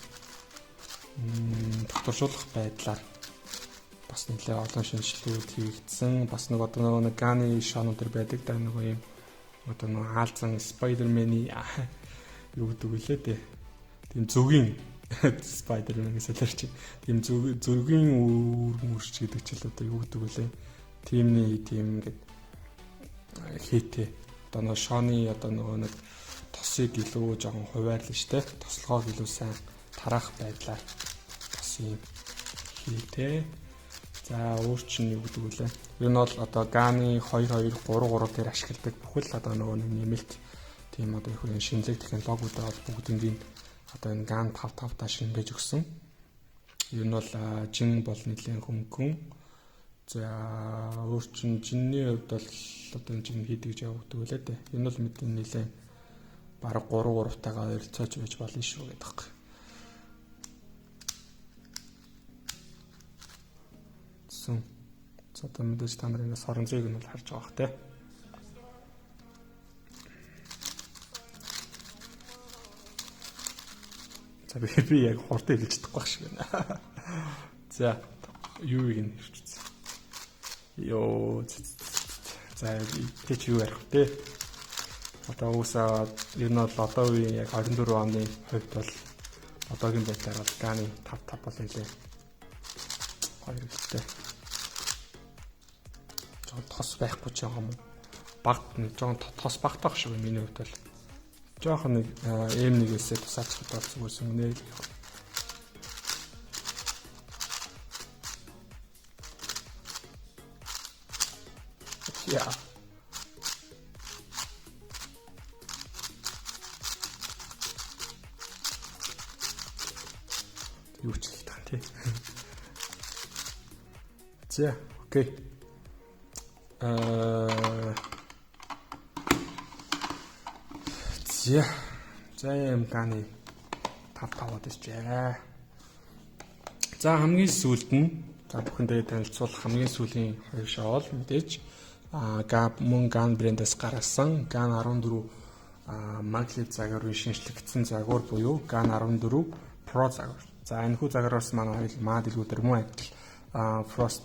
тогтворжуулах байдлаар бас нэлээ олон шинжилгээнүүд хийгдсэн. Бас нэг одоо нөгөө нэг Ганы шоонууд төр байдаг да нөгөө юм одоо нөгөө хаалцан Spider-Man-ий юу гэдэг вүлээ дээ. Тийм зүгийн Spider-Man гэж солиорч. Тийм зүгийн үүрэг мөрч гэдэг чил одоо юу гэдэг вүлээ. Тимний тийм ингээд хийтэй. Одоо нөгөө шооны одоо нөгөө нэг тосыг илүү жоохон хуваарлаа штэ. Тослогоог илүү сайн тараах байдлаар бас юм хийтэй. За өөр чинь юу гэдэг вүлээ. Ер нь бол одоо Ганы 2 2 3 3 дээр ашигладаг бүхэл одоо нөгөө нэг нэмэлт тийм одоо их үеийн шинэлэг технологиудаа бол бүгднийг одоо энэ Ган 5 5 та шингээж өгсөн. Ер нь бол жин бол нэлээд хөнгөн. За өөр чинь жинний хувьд бол одоо энэ жин хийдэг гэж явагддаг үлээ дээ. Энэ бол мэдээ нэлээд бараг 3 3-тайгаа ойролцоож байж болно шүү гэдэг юм. За одоо мэдээж та нар энэ соронзыг нь бол харж байгаа бох те. За би яг хурдан хэлж чадахгүй байх шиг байна. За юуг нь ирчихсэн. Йоо. За тэ чи юу ярих вэ? Одоо уусаа ер нь бол одоо үеийн яг 24 оны хувьд бол одоогийн байдлаар бол Ганы 5 5 бол нэлээ гоё хэрэгтэй. Жохон тос байхгүй ч байгаа юм уу? Багт нэг жохон тос багтаах шиг миний хувьд бол. Жохон нэг M1-ээсээ тусаалцахад бол зүгээр сүмнэ л. Яа. Юу ч хэлэх тань тий. За, окей. За. За юм Ганы 5 5-аад иржээ. За хамгийн сүүлд нь за бүхэндээ танилцуулах хамгийн сүүлийн хоёр шоу бол мэдээж мөн Ган брэндээс гаргасан Ган 14 Maglev загварын шинжлэгдсэн загвар буюу Ган 14 Pro загвар. За энэхүү загвараас манай хоёр маа дэлгүүдэр мөн адил Frost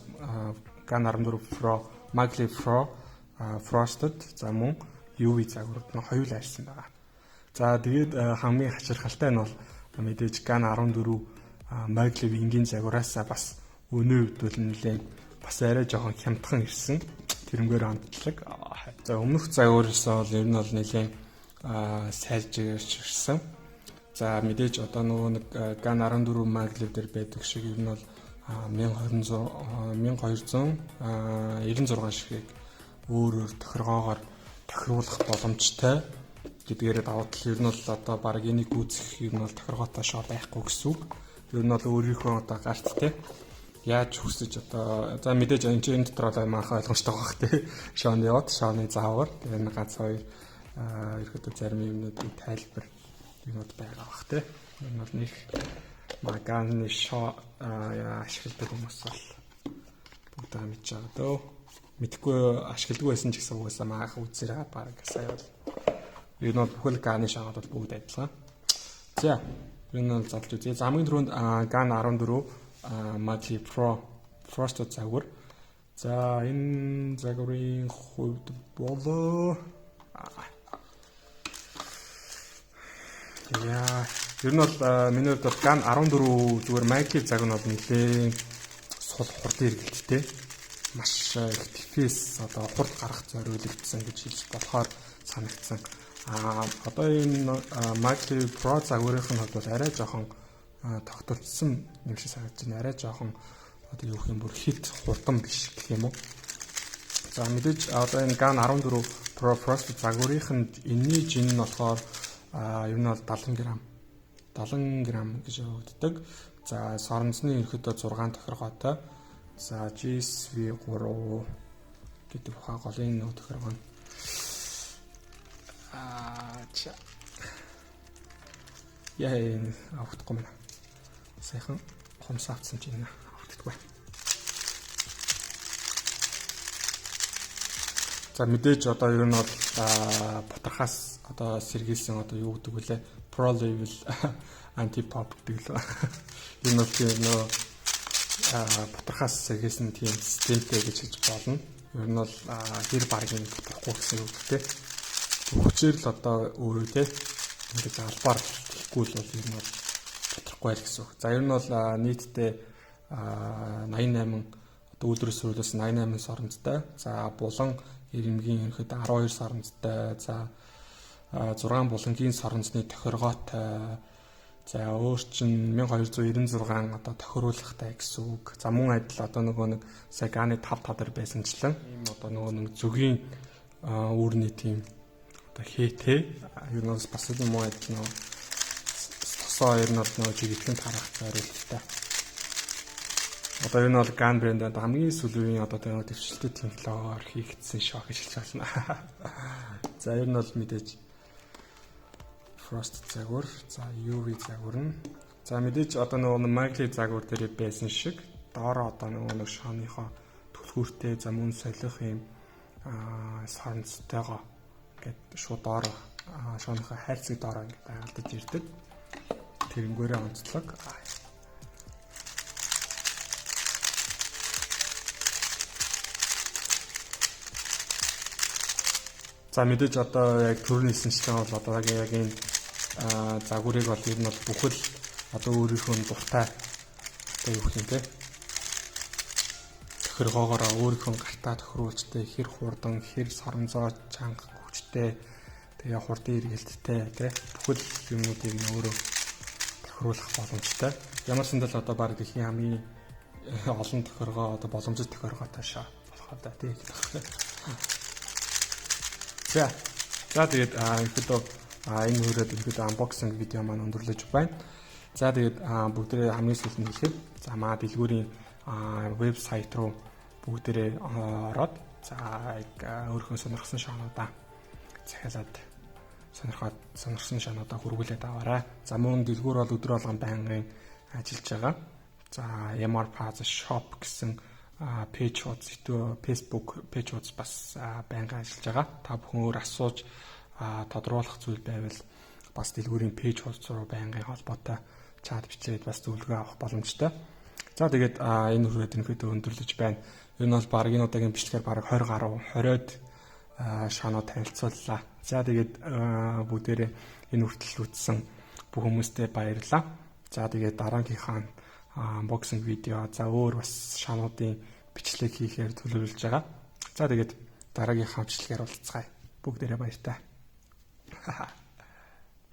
Ган 14 Pro, Maglev Pro, Frosted за мөн UV загварууд нь хоёулаа ирсэн байгаа. За тэгээд хамгийн хачирхалтай нь бол мэдээж Ган 14 Maglev энгийн загвараасаа бас өнөө хувьд бол нэлээд бас арай жоохон хямдхан ирсэн. Тэрнгээр хандлаг. За өмнөх загвараас бол ер нь бол нэлээд сайлж ирсэн. За мэдээж одоо нөгөө нэг Ган 14 Maglev дээр байдаг шиг ер нь бол 1296 ширхэг өөр өөр тохиргоогоор тохируулах боломжтой гэдгээрээ давуу тал ер нь бол одоо баг энийг гүйцэх ер нь бол тохиргоотой шоо байхгүй гэсэн үг. Ер нь бол өөрийнхөө одоо гарт те Яаж хүсэж одоо за мэдээж энэ чинь энэ дотор бол манайх ойлгомжтой байгаа хэ. Шооны од, шооны заавар, тэгээ энэ ганц хоёр ерөөдөө зарим юмнуудын тайлбар юмнууд байгаа бах те. Энэ бол нэг Magani шоо ашигладаг хүмүүс бол бүгд мэдж байгаа дөө. Мэдхгүй ашигладаг байсан ч гэсэн угаасаа маах үзээр байгаа баг сая бол ер нь бол бүхэл Gani шоогод бол бүгд адилхан. За энэ бол задлж үзье. За хамгийн түрүүнд GAN 14 Magli Pro Frost загвар. За энэ загварын хувьд болоо яа, ер нь бол миний хувьд бол GAN 14 зүгээр Magli загвар нь бол нэлээд сул хурдан эргэлттэй. Маш их дефис одоо хурд гарах зориулагдсан гэж хэлж болохоор санагдсан. А одоо энэ Magli Pro загварын хувьд бол арай жоохон тогтолцсон юм шиг санагдаж байна. Арай жоохон одоо юу гэх юм бүр хит хурдан биш гэх юм уу. За мэдээж одоо энэ GAN 14 Pro Frost загварын энэний жин нь болохоор ер нь бол 70 г 70 г гэж явагддаг. За соронзны ерөөдөө 6 тохиргоотой. За GSV3 гэдэг ухаан голын нөө тохиргоо нь ча. Яа энэ авахгүй байна. Сайхан хумс авцсан чинь энэ авахдаггүй. За мэдээж одоо ер нь бол бутархаас одоо сэргийлсэн одоо юу гэдэг вүлээ Pro level anti pop гэдэг л. Энэ бол тийм нөө бутархаас сэргийлсэн тийм системтэй гэж хэлж болно. Ер нь бол хэр баргийн бутархгүй гэсэн үг те. Хүчээр л одоо өөрөө те ингэж албаар хийхгүй л бол ер нь бол бутархгүй л гэсэн үг. За ер нь бол нийтдээ 88 одоо үйлдвэрлэс сүрүүлээс 88 соронзтой. За булан ирэмгийн ерөнхийдөө 12 соронзтой. За 6 булангийн соронзны тохиргоотой. За өөр чин 1296 одоо тохируулахтай гэсэн үг. За мөн адил одоо нөгөө нэг сая Ганы 5 5 дээр байсанчлан ийм одоо нөгөө нэг зүгийн үүрний тийм одоо хээтэй ер нь бас л мөн адил нөгөө тосоо ер нь бол нөгөө жигтлэн тарах зориулттай. Одоо энэ бол GAN брэнд хамгийн сүүлийн одоо тэр дэвшилтэд технологиор хийгдсэн шок гэж хэлж байна. За ер нь бол мэдээж Frost загвар, за UV загвар нь. За мэдээж одоо нөгөө Magli загвар дээр байсан шиг доороо одоо нөгөө нэг шооныхоо түлхүүртэй за мөн солих юм соронцтойгоо ингээд шууд доороо шооныхоо хайрцаг доороо ингээд дагалдаж ирдэг. Тэрнгээрээ онцлог. За мэдээж одоо яг түрүүний хэлсэнчлэн бол одоо яг энэ загварыг бол ер нь бол бүхэл одоо өөрийнхөө дуртай одоо юу гэх юм те тохиргоогоор өөрийнхөө гартаа тохируулжтэй хэр хурдан хэр соронзоо чанга хүчтэй тэгээ хурдан эргэлттэй те бүхэл юмнуудыг нь өөрөө тохируулах боломжтой. Ямар сандал одоо баг дэлхийн хамгийн олон тохиргоо одоо боломжит тохиргоотой шаа болох да тийм. За. За тэгээд ерөнхийдөө энэ хүрээд ерөнхийдөө unboxing видео маань өндөрлөж байна. За тэгээд бүгдээрээ хамгийн сүүлд нь хэлэхэд за маа дэлгүүрийн вебсайт руу бүгдээрээ ороод за өөрийнхөө сонирхсан шоонуудаа захиалаад сонирхоод сонирхсан шоонуудаа хөрвүүлээд аваарай. За мөн дэлгүүр бол өдөр болгон байнгын ажиллаж байгаа. За MR Plaza Shop гэсэн пэйж хуудас, Facebook пэйж хуудас бас байнгын ажиллаж байгаа. Та бүхэн өөр асууж тодруулах зүйл байвал бас дэлгүүрийн пэйж хуудас руу байнгын холбоотой чат бичээд бас зөвлөгөө авах боломжтой. За тэгээд энэ хүрээд ерөнхийдөө өндөрлөж байна. Энэ бол баг энэ удаагийн бичлэгээр бараг 20 гаруй 20-од шооноо танилцууллаа. За тэгээд бүгдээрээ энэ хүртэл үзсэн бүх хүмүүстээ баярлалаа. За тэгээд дараагийнхаа unboxing видео за өөр бас шоонуудын бичлэг хийхээр төлөвлөж байгаа. За тэгээд дараагийнхаа бичлэгээр уулзцгаая. Бүгдээрээ баяртай.